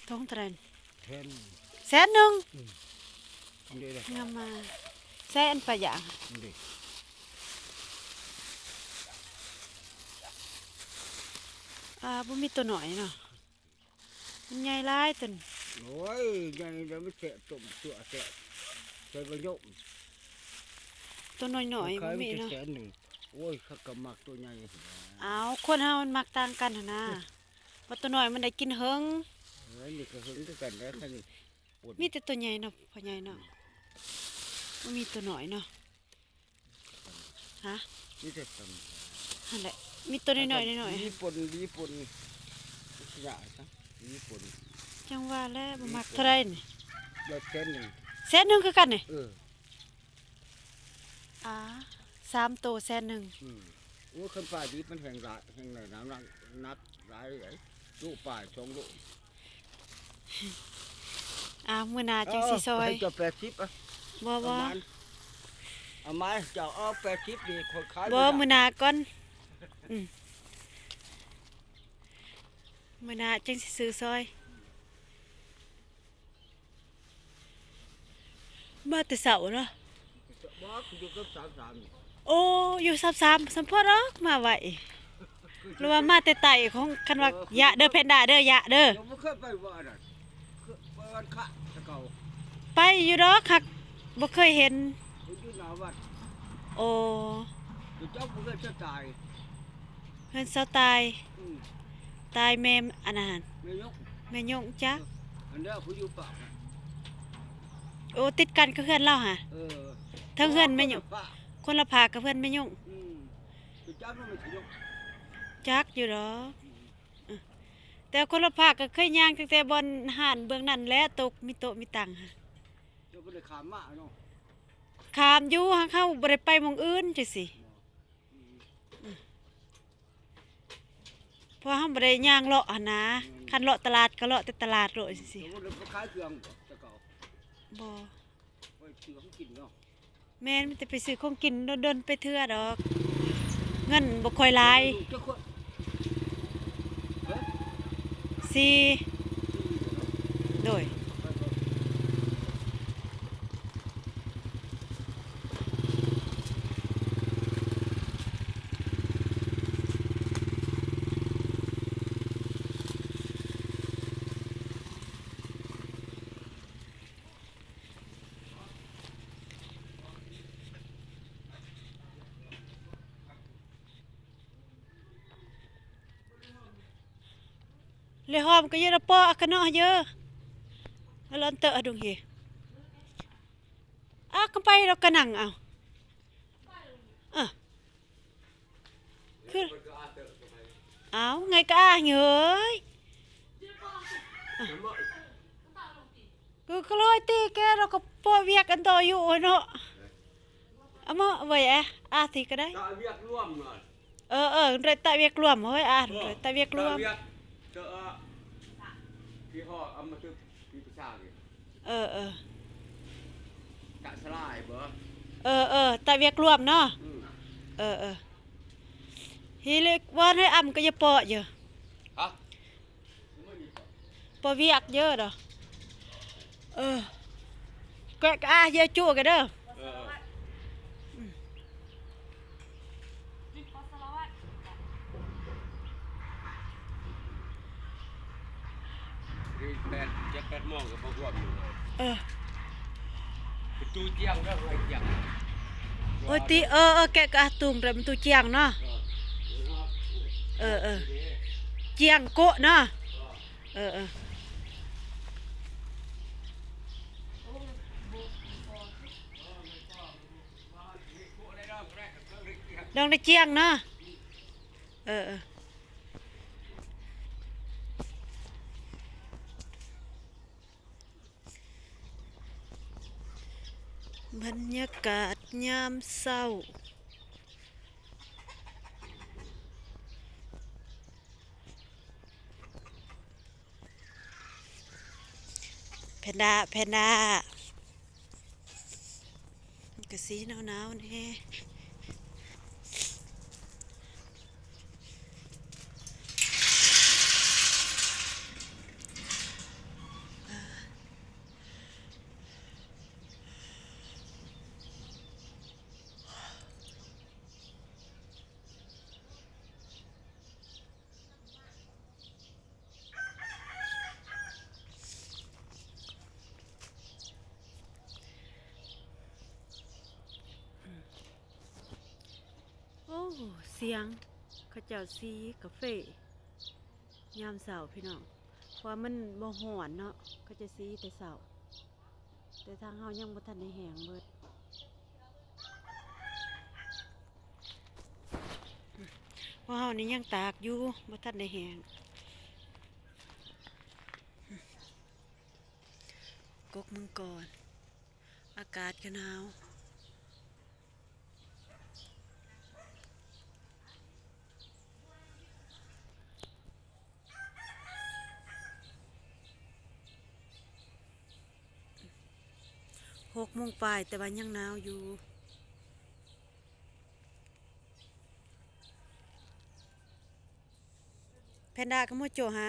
ຖົງເທົ່າໃດ? ແສນ ແສນໜຶ່ງ. ອືມ ນີ້ແຫຼະ ງາມມາກ ແສນປາຍຢ່າງ. ນີ້ ອ່າ ບໍ່ມີໂຕນ້ອຍເນາະ. ມັນໃຫຍ່ຫຼາຍຕົວນີ້. ໂອ້ຍ ໃຫຍ່ແລ້ວມັນແຊບ ຕົ້ມຕົວະແຊບ ໃສ່ບັກຫຍົງ. ໂຕນ້ອຍໆ ຂາຍ ບໍ່ມີເນາະ ແສນໜຶ່ງ. ໂອ້ຍ ເຂົາກໍມັກໂຕໃຫຍ່. ອ້າວ ຄົນເຮົາມັນມັກຕ່າງກັນຫັ້ນນາ. ວ່າໂຕນ້ອຍມັນໄດ້ກິນເຫິງ. ເອີ ນີ້ກໍເຫິງຄືກັນແຫຼະ ຄັນນີ້ ມີແຕ່ໂຕໃຫຍ່ເນາະ ພໍ່ໃຫຍ່ເນາະ. ອືມ ບໍ່ມີໂຕນ້ອຍເນາະ. ຮະ? ມີແຕ່ສ່ຳ ຫັ້ນແຫຼະ ມີໂຕນ້ອຍໆ ນ້ອຍໆ. ມີປົນ ມີປົນ ຊິຍາຊະ ມີປົນ. ຈັ່ງວ່າແຫຼະ ບໍ່ມັກເທົ່າໃດນີ້. ແສນໜຶ່ງ ແສນໜຶ່ງຄືກັນນີ້. ເອີ ອ່າ ສາມໂຕແສນໜຶ່ງ. ອືມ ໂອ້ ຄັນປາດີມັນແຮງຫຼາຍ ແຮງຫຼາຍ ນ້ຳໜັກ ໜັກຫຼາຍເດ້ ໂລປາຍ ສອງໂລ. ອ້າວ ມື້ໜ້າຈັ່ງຊິຊ່ອຍ. ເອົາ ໃຫ້ເຈົ້າແປດສິບອະ. ບໍ່ ບໍ່ ເອົາມາ ເອົາມາ ເຈົ້າເອົາແປດສິບນີ້ ຂ້ອຍຂາຍບໍ່ ບໍ່ໄດ້ ມື້ໜ້າກ່ອນ. ອືມ ມື້ໜ້າຈຶ່ງຊິຊື້ຊ່ອຍ. ມາແຕ່ເຊົ້າເນາະ. ບໍ່ ຢູ່ກັບສາມສາມນີ້. ໂອ້ ຢູ່ສາມສາມ ສຳພໍດອກ ມາໄວ. ຫຼືວ່າມາແຕ່ໃຕ້ຂອງ ຄັນວ່າ ເອີ ຢະເດີ ແພນດ້າເດີ ຢະເດີ. ເຈົ້າບໍ່ເຄີຍໄປບໍ່ອັນນັ້ນ? ເຄີຍໄປວັດຂະແຕ່ເກົ່າ. ໄປຢູ່ດອກ ຫາກບໍ່ເຄີຍເຫັນ. ໄປຢູ່ໜ້າວັດ. ໂອ້ ເຈົ້າບໍ່ເຄີຍຈະຕາຍ. ເຮືອນສາວຕາຍ. ອືມ ຕາຍແມ່ອັນນັ້ນ ແມ່ຍົກ ແມ່ຍົກຈັກ. ເອີ ອັນເດີຜູ້ຢູ່ປາກນະ. ໂອ້ ຕິດກັນກັບເຮືອນລາວຫະ. ເອີ ເທິງເຮືອນແມ່ຍົກ ຄົນລະພາກກັບເຮືອນແມ່ຍົກ. ອືມ ຈັກຢູ່ດອກ. ອືມ ເອີ ແຕ່ຄົນລະພາກກໍເຄີຍຍ່າງຕັ້ງແຕ່ບ່ອນຮ້ານເບື້ອງນັ້ນແຫຼະ ໂຕະມີໂຕະມີຕັ່ງຫະ. ເຈົ້າບໍ່ໄດ້ຂ້າມມາເນາະ. ຂ້າມຢູ່ ຫາກເຮົາບໍ່ໄດ້ໄປໝ່ອງອື່ນຈັ່ງຊີ້. ອືມ ເພາະເຮົາບໍ່ໄດ້ຍ່າງເລາະຫັ້ນນາ. ອືມ ຄັນເລາະຕະຫຼາດກໍເລາະແຕ່ຕະຫຼາດໂລດຈັ່ງຊີ້. ເຈົ້າບໍ່ໄດ້ໄປຂາຍເຄື່ອງບໍ່ແຕ່ເກົ່າ? ບໍ່ ໄປຊື້ຂອງກິນເນາະ. ແມ່ນ ມີແຕ່ໄປຊື້ຂອງກິນ ດົນໆ ໄປເທື່ອດອກ ເງິນບໍ່ຄ່ອຍຫຼາຍ. ລູກຈັກຄົນ? ເອີ ສີ່. ໂດຍ. ເລຫອມກໍເຢີລະປໍອາກະເນາະເຢີ ອາລອນເຕີອະດຸງເຮ ອາກະໄປລະກະນັ່ງເອົາ ເອີ. ຄື ເອົາ ໄງກະອາເຮີ້ຍ ຄື ຄືເລີຍຕິແກ ລາວກໍພໍວຽກອັນຕໍ່ຢູ່ເນາະ ອາມາເວີຍ ອາ ອາຕິກະໄດ້ ຕະວຽກລວມ ເອີ ເອີ ໄດ້ຕະວຽກລວມ ເຮີ້ຍ ອາ ໄດ້ຕະວຽກລວມ ຕະວຽກ ເອີ ທີ່ເຮົາເອົາມາຖືກ ເອີ ເອີ ກະສະຫຼາຍບໍ່ ເອີ ເອີ ຕະວຽກລວມເນາະ ອືມ ເອີ ເອີ ຮີລິກວອນໃຫ້ອຳກະຢ່າປໍຢູ່ ຮະ ປໍວຽກເຢີດອ ເອີ ກະ ກະອາເຢີຈູກະເດີ ເອີ. ແປດ ເຈັດແປດໂມງກໍບໍ່ຮວມຢູ່ ເອີ ປະຕູຈຽງເດີ ຫ້ວຍຈຽງ ໂອ້ຍຕິ ເອີ ເອີ ແກະກະອາຕຸງແຕ່ປະຕູຈຽງເນາະ ເອີ ເອີ ຈຽງໂກະເນາະ ເອີ ເອີ ດອງໄດ້ຈຽງເນາະ ເອີ ເອີ ບັນຍາກາດຍາມເຊົ້າ ແພນດ້າ ແພນດ້າ ມັນກະຊິໜາວໆແດ່. ໂອ້ ສຽງເຂົາເຈົ້າສີກາເຟຍາມເຊົ້າພີ່ນ້ອງ ເພາະວ່າມັນບໍ່ຮ້ອນເນາະ ເຂົາເຈົ້າສີແຕ່ເຊົ້າ ແຕ່ທາງເຮົາຍັງບໍ່ທັນໄດ້ແຫ້ງເບິດ. ພວກເຮົານີ້ຍັງຕາກຢູ່ ບໍ່ທັນໄດ້ແຫ້ງ. ກົກມັງກອນ ອາກາດກໍໜາວ. ຫົກໂມງປາຍ ແຕ່ວ່າຍັງໜາວຢູ່. ແພນດ້າກໍມາໂຈະຫາ.